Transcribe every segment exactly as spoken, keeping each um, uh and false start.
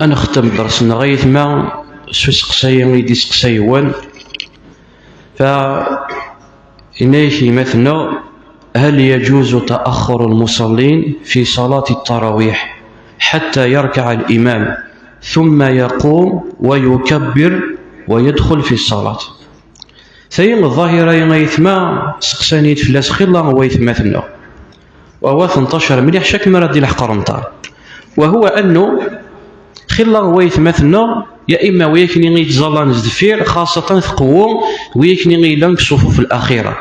Ad nextem dders-nneɣ ay atma s useqsayi i d-iseqsa yiwen. Fa yenna-yak gma-tneɣ: هل يجوز تأخر المصلين في صلاة التراويح حتى يركع الإمام ثم يقوم ويكبر ويدخل في الصلاة؟ Tayi ḍḍahira-yi ay atma, seqsan-iyi-d fell-as xilla waytma-tneɣ. Wa tenṭacer mliḥ cak mi ara d-ilḥeq renṭar. وهو أنه xilla waytma-tneɣ, ya imma wi akken i yettẓallan s deffir, xaṣṣatan tqewwu wi akken i yellan deg ṣṣufuf l-axira.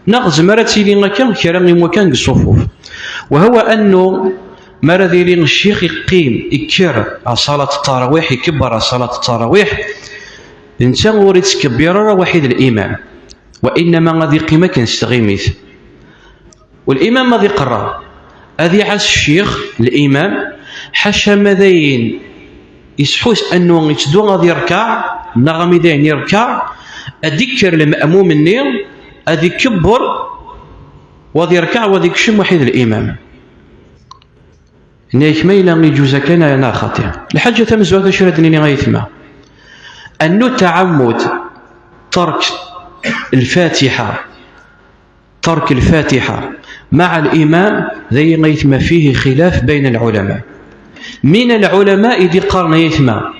Neɣ tezmer ad tili akka kra n wakan deg ṣṣufuf. وهو أنه mi ara d-yili ccix iqqim, ikker ɣer ṣalat ttarawiḥ, ikebber ɣer ṣalat ttarawiḥ, netta ur ittkebbir ara waḥid limam, wa innama ad iqqim akken s tɣimit. Limam ad iqerra, ad iɛass ccix, limam, ḥaca ma d ayen isḥus annu itteddu ad irkeɛ, neɣ ami d ayen irkeɛ, ad ikker lme'mum-nni, ad ikebber, wa ad irkeɛ, wa ad ikcem waḥid limam. Nna-yak ma yella iǧuz akka neɣ xaṭi. Lḥaǧa tamezwarut acu ara d-nini ay atma? أنه تعمد ترك الفاتحة، ترك الفاتحة مع الإمام, dayi ay atma فيه خلاف بين العلماء. من العلماء i d-iqqaren ay atma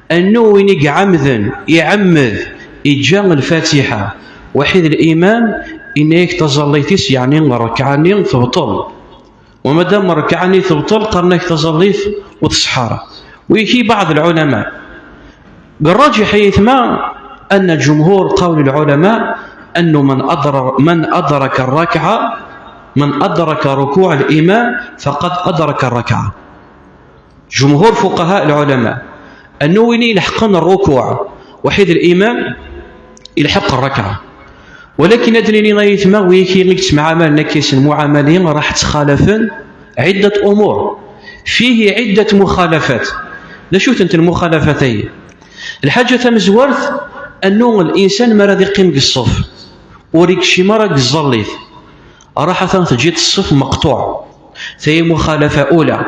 أنه win i iɛemden, iɛemmed, iǧǧa lfatiḥa waḥid limam, yenna-yak taẓallit-is, yeɛni rrekɛa-nni tebṭel. ومادام rrekɛa-nni tebṭel, qqaren-ak taẓallit ur tṣeḥḥa ara. ويكي بعض العلماء. الراجح ay atma أن جمهور قول العلماء أنه من أدرك، من أدرك الركعة، من أدرك ركوع الإمام فقد أدرك الركعة. جمهور فقهاء العلماء أنه win ilḥeqen rrukuɛ waḥid limam, ilḥeq rrekɛa. Walakin ad d-nini ay atma, wi akken i yettmɛamalen akka s lmuɛamala-yi, raḥ ttxalafen ɛiddat umur. Fihi ɛiddat muxalafat. D acu-tent lmuxalafat-ayi? Lḥaǧa tamezwart, annu linsan mi ara d-iqqim deg ṣṣef, ur ikcim ara deg tẓallit, raḥ atan teǧǧiḍ ṣṣef meqṭuɛ. Tayi muxalafa ula,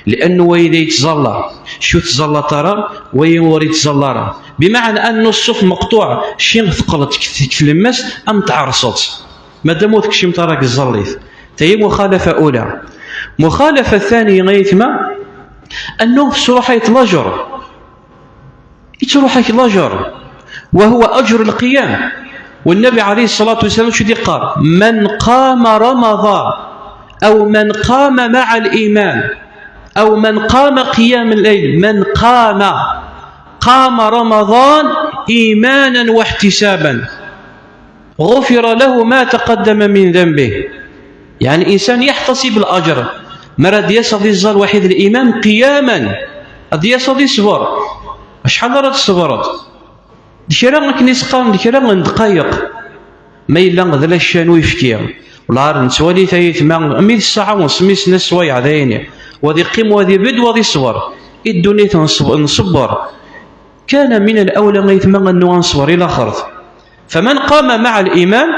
liannu wayda yettẓalla, ccix ur tettẓallaḍ ara, wayi ur yettẓalla ara. Bimaɛna annu ṣṣef meqṭuɛ, ccix teqqleḍ deg, deg tlemmast am tɛerṣeḍ, madam ur tekcimeḍ ara deg tẓallit. Tayi muxalafa ula. Muxalafa ثانية ay atma, annu tesruḥayeḍ lajer. Yettruḥ-ak lajer, وهو أجر القيام. والنبي عليه الصلاة والسلام شو يقول؟ من قام رمضان، أو من قام مع الإمام، أو من قام قيام الليل، من قام، قام رمضان إيمانا واحتسابا، غفر له ما تقدم من ذنبه. Yeɛni insan yeḥtasib lajer. Mi ara d-yas ad iẓẓal waḥid limam qiyaman, ad d-yas ad iṣber. Acḥal ara tṣebreḍ? D kra akken i s-qqaren, d kra n ddqayeq. Ma yella d la ccan uyefki, wala nettwali tayetma mi d ssaɛa u semmis n sswayeɛ d ayni, wa ad iqqim, wa ad ibedd, wa ad iṣber. I ddunit nṣeb-, nṣebber. كان من الأولى ay atma annu ad nṣber i laxert. فمن قام مع الإمام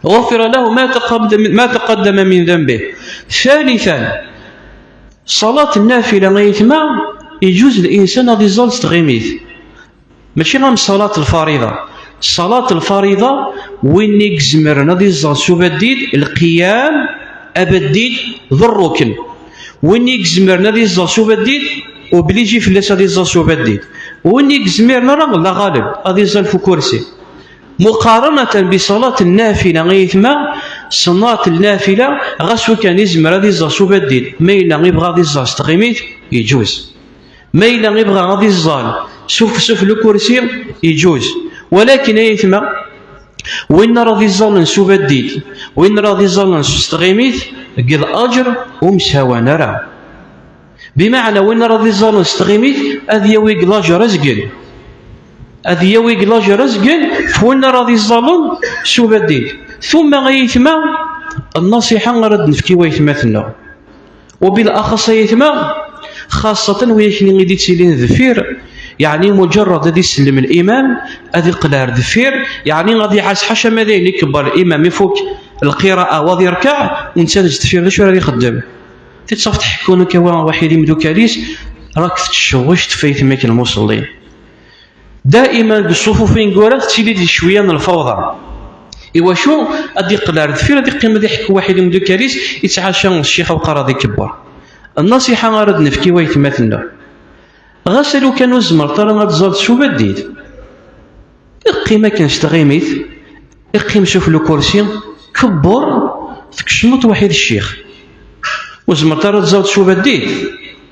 غفر له ما تقدم، ما تقدم من ذنبه. ثالثا، ṣalat nnafila ay atma, iǧuz linsan ad iẓẓal s tɣimit. Mačči am ṣalat lfariḍa. Ṣalat lfariḍa, win i izemren ad iẓẓal s ubeddid, lqiyam, abeddid, d rrukn. Win i izemren ad iẓẓal s ubeddid, obliji fell-as ad iẓẓal s ubeddid. Win i izmiren ara, la ɣaleb, ad iẓẓal f ukursi. مقارنة بصلاة النافلة ay atma, ṣṣalat nnafila, ɣas wakan izmer ad iẓẓal s ubeddid, ma yella ibɣa ad iẓẓal s tɣimit, iǧuz. Ma yella ibɣa ad iẓẓal s uf-, s ufella ukursi, iǧuz. Walakin ay atma, win ara ad iẓẓalen s ubeddid, win ara ad iẓẓalen s tɣimit, deg lajer ur msawan ara. Bimaɛna win ara ad iẓẓalen s tɣimit, ad yawi deg lajer azgen. Ad yawi deg lajer azgen f win ara ad iẓẓalen s ubeddid. Tumma ay atma, nnasiḥa ara d-nefk i waytmaten-nneɣ. Ubilaxaṣ ay atma, xaṣṣatan wi akken i d-ittilin deffir, yeɛni muǧerrad ad isellem limam, ad iqqel ar deffir, yeɛni ad iɛass ḥaca ma d ayen ikebber limam ifuk lqira'a wa ad irkeɛ, u netta d deffir d acu ara ixeddem? Tiṭ ṣaf tḥekkun akka wa waḥid imdukal-is, Rak tettcewwic tfayt-im akken lmuṣellin. Daiman deg ṣṣufuf ineggura tettili-d cwiya n lfawḍa. Iwacu? Ad d-iqqel ar deffir, ad iqqim ad iḥekku waḥid imeddukal-is, ittɛaca ccix awqar ad ikebber. Nnasiḥa ara d-nefk i waytmaten-nneɣ, ɣas alukan ur tzemreḍ ara ad tẓalleḍ s ubeddid, qqim akken s tɣimit, qqim sufell ukursi, kebber, tkecmeḍ waḥid ccix. Ur tzemreḍ ara ad tẓalleḍ s ubeddid,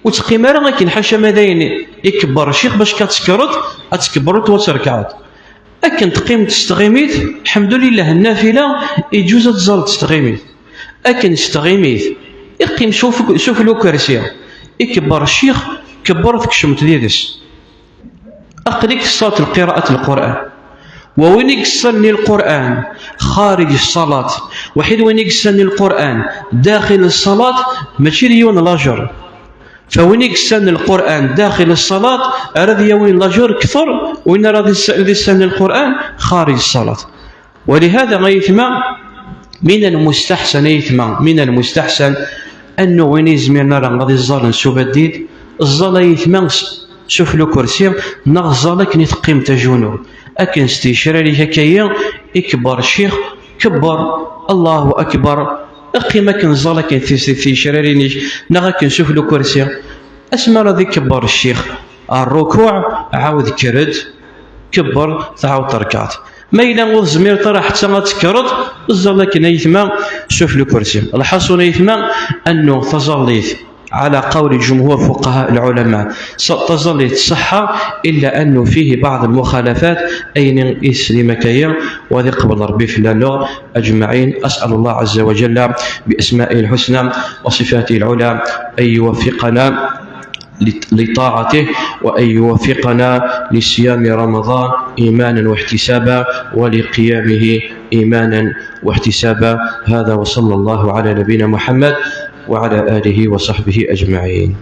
ur teqqim ara akken, ḥaca ma d ayen ikebber ccix bac ad tekkreḍ, ad tkebbreḍ u ad trekɛeḍ. Akken teqqimeḍ s tɣimit, lḥemdulillah, nnafila, iǧuz ad tẓalleḍ s tɣimit. Akken s tɣimit, iqqim sufell ukersi, ikebber ccix, kebber, tkecmeḍ yid-s. Aql-ik tessaleḍ lqiraat n Lqur'an. Wa win i yessalen i Lqur'an xariǧ ṣṣalat, waḥid win i yessalen i Lqur'an daxil ṣṣalat, mačči d yiwen lajer. Fa win i yessalen Lqur'an daxil ṣṣalat ara d-yawin lajer kter win ara d-issalen Lqur'an xariǧ ṣṣalat. Walihada, ay aytma, min almustaḥsan, ay aytma, min almustaḥsan, annu win izmiren ara ad iẓẓalen s ubeddid, ẓẓal, ay aytma, s-, sufell ukersi, neɣ ẓẓal akken i teqqimeḍ ajunu, akken s tgecrarin-ik akka-yi, ikebber ccix, kebber, Allahu akbar, qqim akken ẓẓal akken tis-, tigecrarin-ik, neɣ akken sufell ukersi. Asmi ara d-ikebber ccix ar rrukuɛ, ɛawed kker-d, kebber, tɛawed terkeɛḍ. Ma yella ur tezmireḍ ara ḥetta ad tekkreḍ, ẓẓal akken ay aytma sufell ukersi. Lḥaṣun ay aytma, annu taẓallit على قول جمهور فقهاء العلماء, s-, taẓallit tṣeḥḥa, إلا أنه فيه بعض المخالفات, ayen i s-nnan akka-yi, wa ad iqbel Ṛebbi fell-aneɣ أجمعين. أسأل الله عز وجل بأسمائه الحسنى وصفاته العلى أن يوفقنا لط-، لطاعته، وأن يوفقنا لصيام رمضان إيمانا واحتسابا، ولقيامه إيمانا واحتسابا. هذا، وصلى الله على نبينا محمد وعلى آله وصحبه أجمعين.